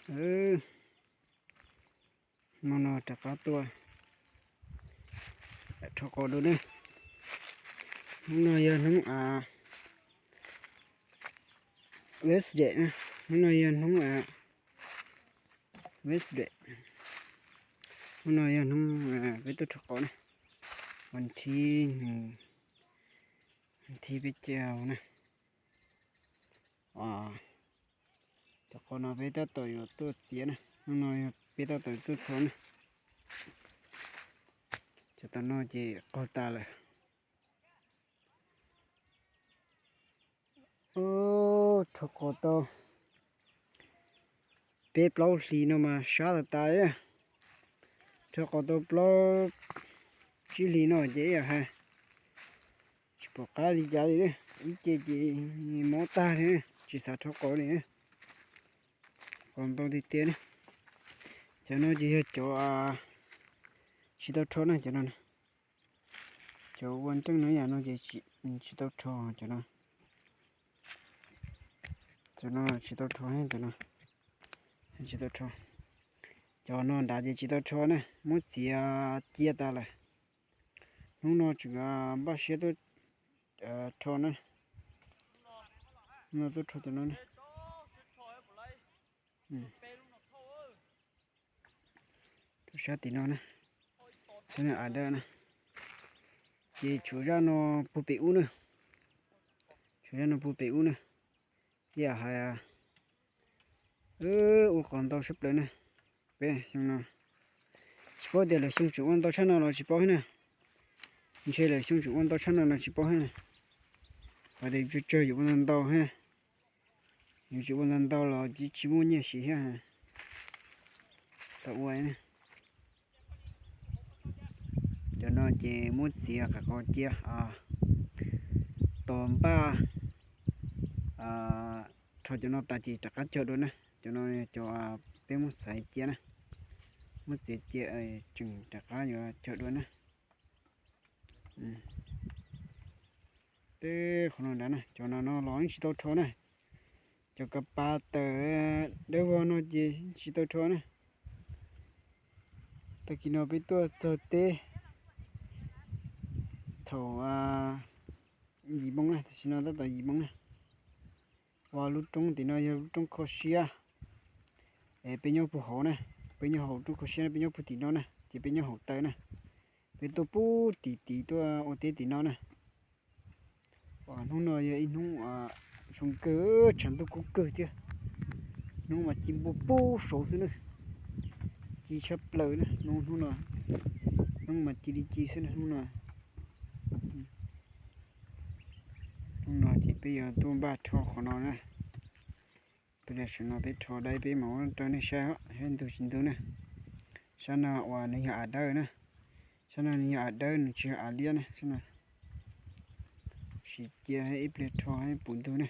Hnub no rov qab tuaj rho qos dua ne. Hnub no yog hnub Wednesday, hnub no yog hnub Wednesday, hnub no yog hnub peb tuaj rho qos na, vas thib, vas thib peb caug na. Cov qos no peb tab tom yuav tuaj txiav na, hnub no yog peb tab tom tuaj txhos na. Cov tom no ces qaug tas lawm. Rho qos tau peb plaub hlis no mas sab tas tas. Rho qos tau plaub tsib hlis no ces ib yam hais tsis pom qab li cas li, ib ce ces mob tag li, tsis xav rho qos li. Qos ntau tiag tiag ne. Cov no ces yog cov tsis tau rho na, cov no. Cov ua nreej no yam no ces tsis tau rho cov no. Cov no tsis tau rho, cov no tsis tau rho. Cov no nrad ces tsis tau rho na, muab txiav cia tas lawm. Hnub no tseem npaj siab tuaj rho na. No tuaj rho cov no na. Rau sab tim no na, sab no av dawb na. Ces tshuav zaj no puag pem ub na, tshuav zaj no puag pem ub na. Ib yam hais ua qos ntau sab plaws na. Peb xyoo no tsis paub tias lwm xyoo tseem ua ntau tshaj no los tsis paub thiab na. Ntshe lwm xyoo tseem ua ntau tshaj no los tsis paub thiab na. Hais tias tsawg tsawg yuav ua ntau ntau thiab. Yuav tsis ua ntau ntau los tsis muaj nyiaj siv thiab. Tau ua. Cov no ces muab txiav qhov cia, tos npaj rho cov no tas ces rov qab cog dua na. Cov no cov peb muab xaiv cia na, muab txiav cia tseem rov qab yuav cog dua na. Tej qhov no nrad na, cov no no los yeej tsis tau rho na. Cov kav pas tawm dawb vog no ces tsis tau rho na. Tag kis no peb tuaj txog teb thaum yim moo na, tam sim no tab tom yim moo na. Uas lub roob tim no yog lub roob kho siab. Es peb nyob puag hauv na, peb nyob hauv roob kho siab, peb nyob puag tim no na, ces peb nyob hauv taw na. Peb tuaj puag tim tid tuaj ua teb tim no na. Hnub no yog ib hnub zoo kawg, tshav ntuj kub kawg thiab. Hnub mas ci npua pub saud xwb na, ci tshaj plaws na hnub no. Hnub mas ci li ci xwb na hnub no. Hnub no ces peb yuav tuaj npaj rho qhov no na. Peb los saum no peb rho dai peb mam ua rau nej saib thiab ntug tsis ntug na. Sab no uas nws yog av dawb na, sab no nws yog av dawb, nws tsis yog av liab na. Sab no sim cia ib pliag rho puv ntug na.